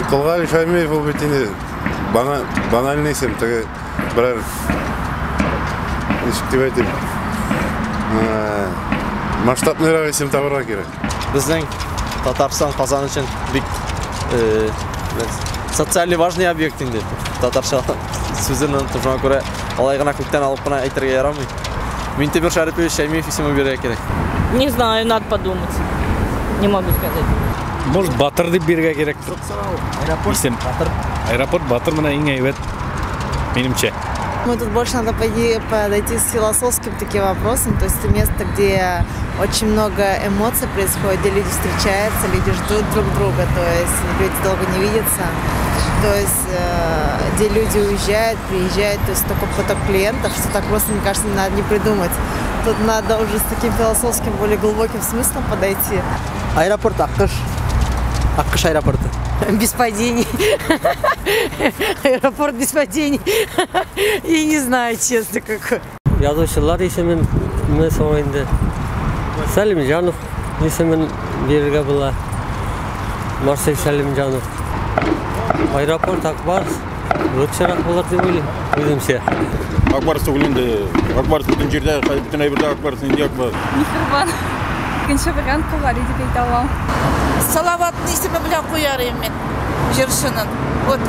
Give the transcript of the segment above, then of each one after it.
Кол Гали Шаймиев ул бит инде банальный исем, теге берәр ничек дип әйтим, масштабныйрак исем табырга кирәк. Безнең Татарстан, Казан өчен бик социально важный объект инде. Татарча сүзен онытып, шуңа күрә алай гына күктән алып кына әйтергә ярамый. Минтимер Шәрипович Шәймиев исеме бирергә кирәк. Не знаю, надо подумать. Не могу сказать. Может, Батыр дип бирергә кирәктер. Исем. Аэропорт Батыр менә иң әйбәт, минемчә. Мы тут больше надо подойти с философским таким вопросом. То есть это место, где очень много эмоций происходит, где люди встречаются, люди ждут друг друга, то есть люди долго не видятся. То есть где люди уезжают, приезжают, то есть такой поток клиентов, что так просто, мне кажется, надо не придумать. Тут надо уже с таким философским, более глубоким смыслом подойти. Аэропорт Аккош. Аккош аэропорты. Без падений. Аэропорт без падений. Я не знаю, честно, какой. Язучылар исемен соң инде. Сәлимҗанов исемен бирергә була. Марсель Сәлимҗанов. Аэропорт Ак Барс лучшерак булыр дип уйлыйм, үземчә. Ак Барс түгел инде. Ак Барс бөтен җирдә, бөтен әйбердә Ак Барс, нинди Ак Барс? Миһербан. Икенче вариант Кол Гали дип әйтә алам. Салаватның исеме белән куяр идем мин җырчының. Вот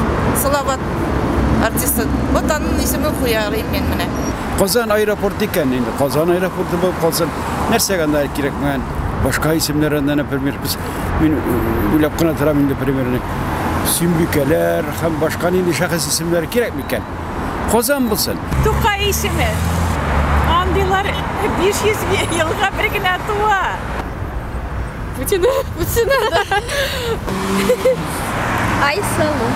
Салават артисты. Вот аның исемен куяр идем мин менә. Казан аэропорты икән инде. Казан аэропорты булып калсын. Нәрсәгә анда кирәкмәгән башка исемнәр анда, например, без мин уйлап кына торам инде, примерно. Сөембикәләр һәм башка нинди шәхес исемнәре кирәк микән? Казан булсын. Тукай исеме. Андыйлар 500 елга бер генә туа. Путина. Путина, да. Айсылу.